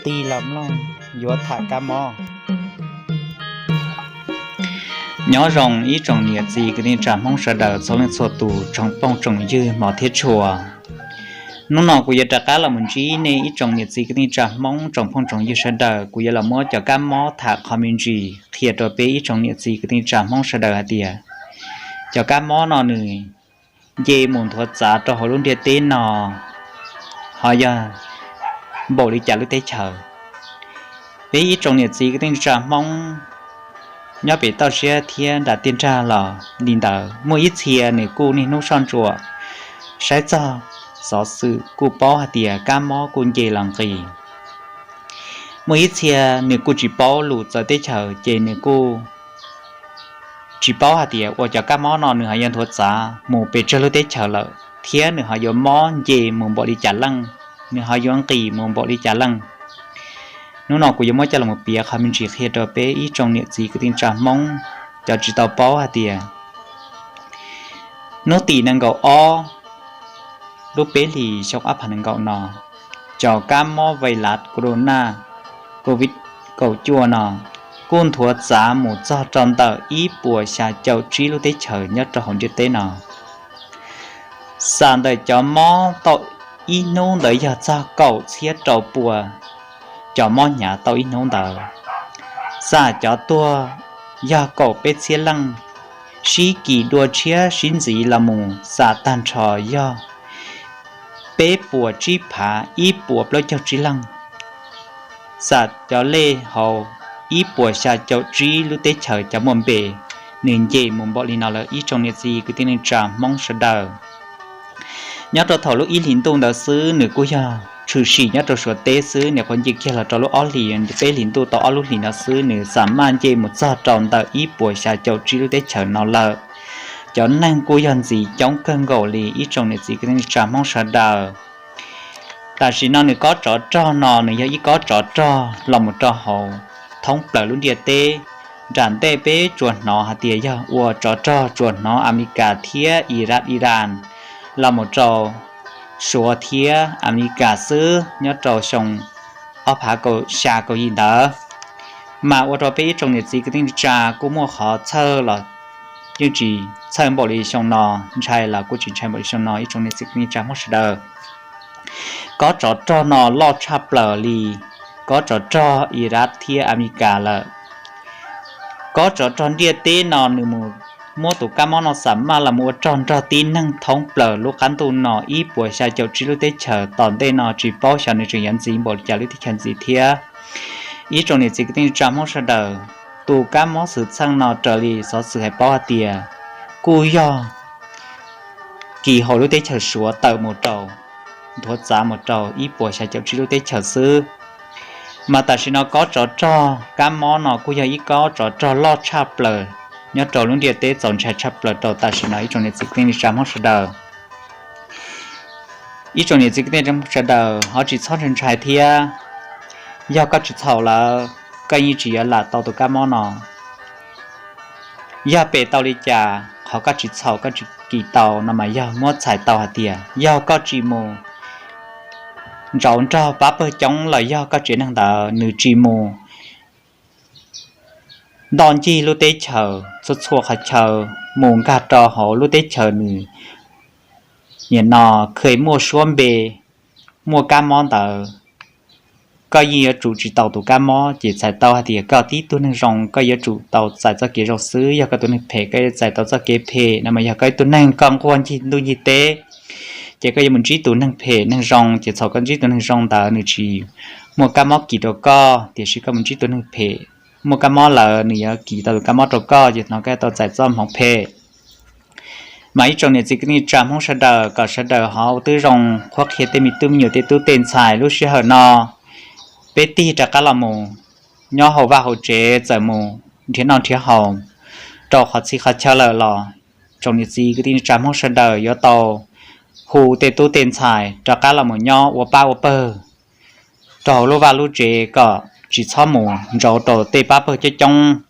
Tig los mloog yuav tham kab mob. Nyob zoo ib tsoom niam txiv kwv tij neej tsa Hmoob sawv daws txhua leej txhua tus, tsoom phooj tsoom ywg hmov thiab tshua. Hnub no kuv yuav rov qab los mus ntsib nej ib tsoom niam txiv kwv tij neej tsa Hmoob tsoom phooj tsoom ywg sawv daws, kuv yuav los muab cov kab mob tham qhov me ntsis qhia rau peb ib tsoom niam txiv kwv tij neej tsa Hmoob sawv daws hais tias cov kab mob no nws nce mus nthuav txav rau hauv lub ntiaj teb no ho yog npaum li cas lub teb chaws. Peb ib tsoom niam txiv kwv tij neej tsa Hmoob nyob pem toj siab thiab nram tiaj nrag los li ntawd, muaj ib txhia nws kuj niaj hnub soj ntsuam saib txog xov xwm kuj paub hais tias kab mob kuj nce los nqis. Muaj ib txhia nws kuj tsis paub lus txawv teb chaws ces nws kuj tsis paub hais tias ua cov kab mob no nws ho yuav nthuav txav mus pes tsawg lub teb chaws lawm thiab nws ho yuav mob nce mus npaum li cas leej, nws ho yuav nqis mus npaum li cas leej. Hnub no kuv yuav muab coj los piav qhov me ntsis qhia rau peb ib tsoom niam txiv kwv tij neej tsa Hmoob cov tsis tau paub hais tias hnub tim nees nkaum ob lub peb hlis xyoo ob phav nees nkaum no, cov kab mob vais lav corona, covid kaum cuaj no kuj nthuav txav mus txog rau ntawm ib puas xya caum tsib lub teb chaws nyob rau hauv ntiaj teb no. Xam ntawm cov mob tau ib hnub ntawd yog txog kaum txhiab rau pua cov mob hnyav tau ib hnub ntawd. Xam cov tuag yog kaum peb txhiab leej, sib kis dua tshiab sib ntxiv los mus xam tag nrho yog peb puas tsib phav ib puas plaub caug tsib leej. Xam cov lej hauv ib puas xya caum tsib lub teb chaws cov muaj npe, nws nce mus npaum li no lawm ib tsoom niam txiv kwv tij neej tsa Hmoob sawv daws. Nyob rau thaum lub ib hlis ntuj ntawd xwb nws kuj yog tshwm sim nyob rau Suav teb xwb, nws qhuav nce kiag los rau lub ob hlis, peb hlis ntuj tau ob lub hlis no xwb nws xam maj nce mus txog rau ntawm ib puas xya caum tsib lub teb chaws no lawm. Cov neeg kuj yog ntxiv coob kawg nkaus li ib tsoom niam txiv kwv tij neej tsa Hmoob sawv daws. Tam sim no nws kob tsov rog no nws yog ib kob tsov rog los mus rau hauv thoob plaws lub ntiaj teb. Nram ntej peb tsuas hnov hais tias yog ua tsov rog tsuas hnov Amelikas thiab Iraq, Iran los mus rau Suav thiab Amelikas xwb nyob rau xyoo ob phav kaum xya kaum yim ntawd. Mas ua rau peb ib tsoom niam txiv kwv tij neej tsa kuj muaj qhov txhawj los yeej tsis txhawj npaum li xyoo no, ntshai los kuj tsis ntshai npaum li xyoo no ib tsoom niam txiv kwv tij neej tsa Hmoob sawv daws. Kob tsov rog no loj tshaj plaws li kob tsov rog Iraq thiab Amelikas lawm. Kob tsov rog ntiaj teb no nws mus muab tus kab mob no xam maj los mus ua rog nrog tib neeg thoob plaws lub qab ntuj no ib puas xya caum tsib lub teb chaws. Tom ntej no tsis paub xyov nws tseem yuav ntxiv npaum li cas lub teb chaws ntxiv thiab. Ib tsoom niam txiv kwv tij neej tsa Hmoob sawv daws, tus kab mob xwm txheej no raws li xov xwm hais paub hais tias kuj yog kis hauv lub teb chaws Suav tawm mus rau, nthuav txav mus rau ib puas xya caum tsib lub teb chaws xwb. Mas tam sim no kob tsov rog kab mob no kuj yog ib kob tsov rog loj tshaj plaws nyob rau lub ntiaj teb, txaus ntshai tshaj plaws rau tam sim no ib tsoom niam txiv kwv tij neej tsa Hmoob sawv daws. Ib tsoom niam txiv kwv tij neej tsa Hmoob sawv daws ho tsis txhob ntshai ntshai thiab. Yog koj tsis txhaum lawm, koj yeej tsis yuav lam tau tus kab mob no. Yog pem tau li cas qhov koj tsis txhaum koj tsis kis tau no mas yog muab txhais tau hais tias yog koj tsis mus ntsauv nrog pab pawg coob los yog koj tsev neeg ntawd nws tsis mus ntoj ncig lub teb chaws txhua txhua qhov chaw, mus nkag rau hauv lub teb chaws nws nim no kheev muaj suab npe, muaj kab mob ntawd, koj yeej yuav tsum tsis tau tus kab mob. Ces txhais tau hais tias koj tib tug neeg zoo koj yuav tsum tau txais txoj kev zoo xwb, yog koj tus neeg phem koj yuav txais tau txoj kev phem no mas yog koj ib tug neeg koj nquag ncig ntuj ncig teb, ces koj yuav mus ntsib tus neeg phem. Neeg zoo ces txhaum koj ntsib tus neeg zoo ntawd nws tsis muaj kab mob kis rau koj, tiam sis koj mus ntsib tus neeg phem muaj kab mob lawm nws yuav kis tau tus kab mob rau koj, ces hnov koj tau txais txoj hmoov phem. Mas ib tsoom niam txiv kwv tij neej tsa Hmoob sawv daws kom sawv daws ho ua tib zoo qhuab qhia tej me tub me nyuam tej tub tej ntxhais lub sij hawm no. Peb tig rov qab los mus nyob hauv vaj hauv tsev, txawm mus nrhiav noj nrhiav haus rau qhov txhia qhov chaw lawm los tsoom niam txiv kwv tij neej tsa Hmoob sawv daws yuav tau hu tej tub tej ntxhais rov qab los mus nyob ua pab ua pawg rau hauv lub vaj lub tsev kom tsis txhob mus ntsauv rau tej pab pawg coob coob,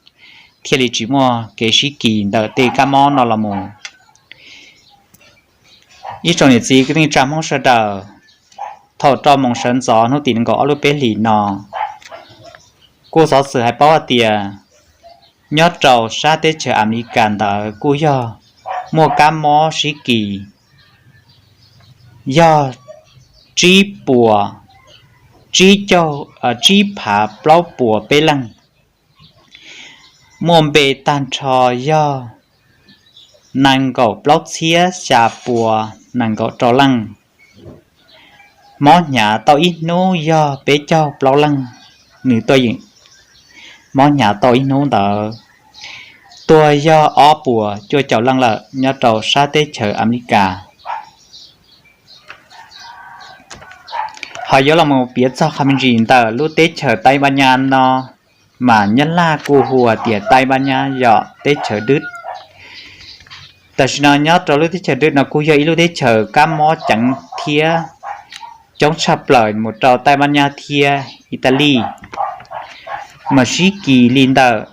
thiaj li tsis muaj kev sib kis ntawm tej kab mob no los mus. Ib tsoom niam txiv kwv tij neej tsa Hmoob sawv daws, thaum rau moos sawv ntxov hnub tim nees nkaum ob lub peb hlis no, kuj xov xwm hais paub hais tias nyob rau sab teb chaws Amelikas ntawd kuj yog muaj kab mob sib kis yog tsib puas, tsib caug, tsib phav plaub puas peb leej, muaj npe tag nrho yog nees nkaum plaub txhiab xya pua nees nkaum rau leej, mob hnyav tau ib hnub yog peb caug plaub leej. Nws tuaj yeem mob hnyav tau ib hnub ntawd tuag yog ob puas cuaj caum leej lawm nyob rau sab teb chaws Amelikas. Ho yuav los mus piav txog qhov me ntsis ntawm lub teb chaws Taib Npab Nyab no, mas Nyab Laj kuj hu tias Taib Npab Nyab yog teb chaws Dwb. Tam sim no nyob rau lub teb chaws Dwb no kuj yog ib lub teb chaws kab mob ceev thiab coob tshaj plaws mus rau Taib Npab Nyab thiab Italis, mas sib kis li ntawm,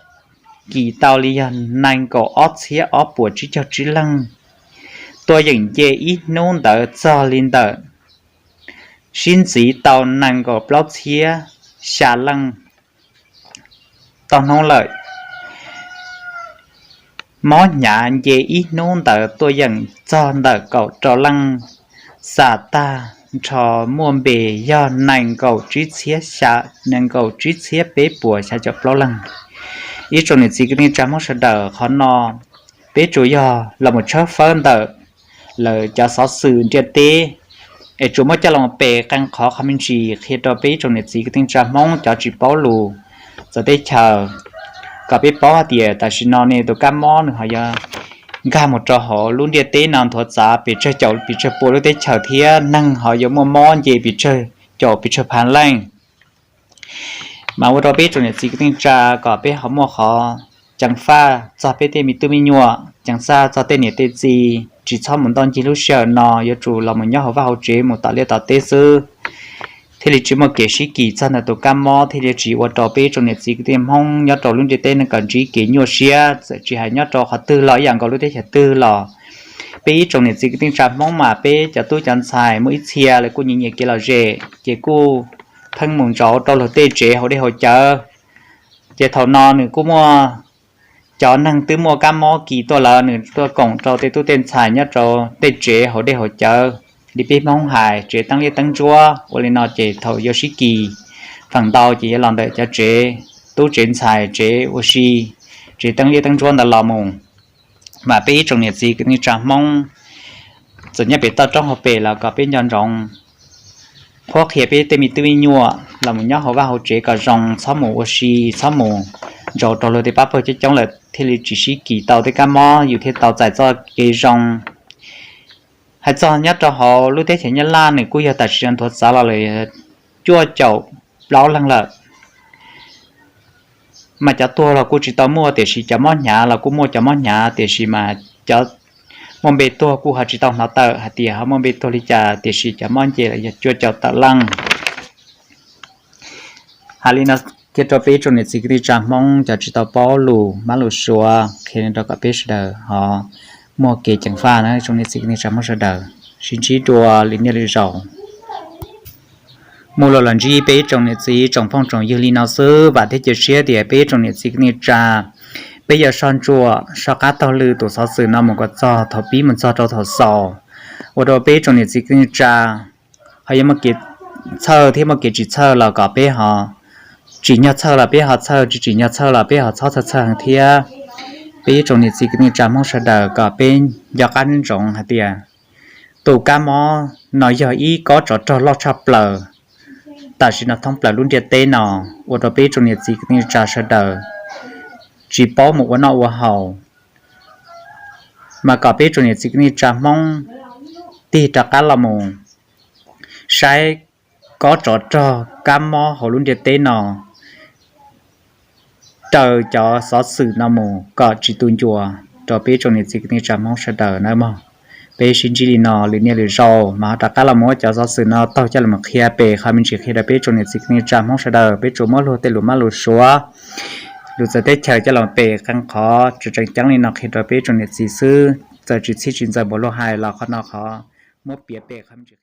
kis tau li yog nees nkaum ob txhiab ob puas tsib caug tsib leej, tuaj yeem nce ib hnub ntawd txog li ntawm sib ntxiv tau nees nkaum plaub txhiab xya leej tau hnub lawm. Mob hnyav nce ib hnub ntawd tuaj yeem txog ntawm kaum rau leej, xam tag nrho muaj npe yog nees nkaum tsib txhiab xya, nees nkaum tsib txhiab peb puas xya caum plaub leej. Ib tsoom niam txiv kwv tij neej tsa Hmoob sawv daws, qhov no peb tsuas yog los mus tshawb fawb ntawm lawv cov xov xwm ntiaj teb, es tsuas muab coj los pes qee qhov qhov me ntsis qhia rau peb ib tsoom niam txiv kwv tij neej tsa Hmoob cov tsis paub lus txawv teb chaws, kom peb paub hais tias tam sim no ne tus kab mob nws ho yuav nkag mus rau hauv lub ntiaj teb no nthuav txav pes tsawg caum pes tsawg pua lub teb chaws thiab neeg ho yuav muaj mob nce pes tsawg caum pes tsawg phav leej. Mas ua rau peb tsoom niam txiv kwv tij neej tsa kom peb ho muaj qhov ceev faj txog peb tej me tub me nyuam, ceev faj txog tej niam tej txiv, tsis txhob mus ntoj ncig lub sij hawm no, yuav tsum los mus nyob hauv vaj hauv tsev mus tom liaj tom teb xwb, thiaj li tsis muaj kev sib kis txog ntawm tus kab mob, thiaj li tsis ua rau peb tsoom niam txiv kwv tij Hmoob nyob rau lub ntiaj teb no kom ntsib kev nyuaj siab. Txawm tsis hais nyob rau qhov twg los ib yam nkaus, lub teb chaws twg los, peb ib tsoom niam txiv kwv tij neej tsa Hmoob mas peb cov tub cov ntxhais muaj ib txhia lawv kuj nyiam nyiam kev lom zem ces kuj pheej mus ntsauv rau luag tej tsev hauv dej hauv cawv. Ces thaum no nws kuj muaj cov neeg twb muaj kab mob kis tuaj lawm, nws tuaj koom rau tej tub tej ntxhais nyob rau tej tsev hauv dej hauv cawv li peb Hmoob hais tsev teeb liab teeb ntsuab. Ua li no ces thaum yuav sib kis feem ntau ces yuav los ntawm cov tsev tub tsev ntxhais, tsev ua si, tsev teeb liab teeb ntsuab ntawd los mus. Mas peb ib tsoom niam txiv kwv tij neej tsa Hmoob, txawm nyob pem toj roob hauv pes los kom peb nco ntsoov qhuab qhia peb tej me tub me nyuam los mus nyob hauv vaj hauv tsev kom zoo, txhob mus ua si, txhob mus ntsauv rau luag tej pab pawg coob coob lawm thiaj li tsis sib kis tau tej kab mob, yus thiaj tau txais txoj kev zoo. Hais txog nyob rau hauv lub teb chaws Nyab Laj, nws kuj yog tam sim no nthuav txav los lawm cuaj caum plaub leeg lawm. Mas cov tuag los kuj tsis tau muaj, tiam sis cov mob hnyav los kuj muaj cov mob hnyav, tiam sis mas cov muaj npe tuag kuj ho tsis tau hnov tawm hais tias ho muaj npe tuag li cas, tiam sis cov mob nce los yog cuaj caum tawm leej. Hais li no kiag rau peb ib tsoom niam txiv kwv tij neej tsa Hmoob cov tsis tau paub lus mab lus suav, qhia rau kom peb sawv daws ho muaj kev ceev faj na ib tsoom niam txiv kwv tij neej tsa Hmoob sawv daws. Sib ntsib dua lwm niaj lwm zaus. Mus los los ntsib peb ib tsoom niam txiv tsoom phooj tsoom ywg li no xwb, vam thiab cia siab tias peb ib tsoom niam txiv kwv tij neej tsa, peb yuav soj ntsuam soj qab taug lw tus xov xwm no mus kom txog thaum pib mus txog rau thaum xaus, ua rau peb ib tsoom niam txiv kwv tij neej tsa ho yuav muaj kev txhawj thiab muaj kev tsis txhawj los kom peb ho, tsim nyog txhawj los peb ho txhawj, tsis tsim nyog txhawj los peb ho txhob txhawj txhawj heev thiab. Peb ib tsoom niam txiv kwv tij neej tsa Hmoob sawv daws kom peb nco qab ntsoov hais tias tus kab mob no yog ib kob tsov rog loj tshaj plaws tam sim no thoob plaws lub ntiaj teb no, ua rau peb ib tsoom niam txiv kwv tij neej tsa sawv daws tsis paub mus ua noj ua haus. Mas kom peb ib tsoom niam txiv kwv tij neej tsa Hmoob tig rov qab los mus saib kob tsov rog kab mob hauv lub ntiaj teb no raws cov xov xwm no mus kom tsis tu ncua rau peb ib tsoom niam txiv kwv tij neej tsa Hmoob sawv daws nawb mog. Peb sib ntsib li no lwm niaj lwm zaus mas ho rov qab los mus muab cov xov xwm no taug coj los qhia pem qhov me ntsis qhia rau peb ib tsoom niam txiv kwv tij neej tsa Hmoob sawv daws. Peb tsuas muab luag tej lus mab lus suav, lus txawv teb chaws coj los pem qee qhov tseem tseem ceeb li no qhia rau peb ib tsoom niam txiv xwb. Txawm tsis txhij tsis ntxaws npaum luag hais los qhov no qhov muab piav pem qhov me ntsis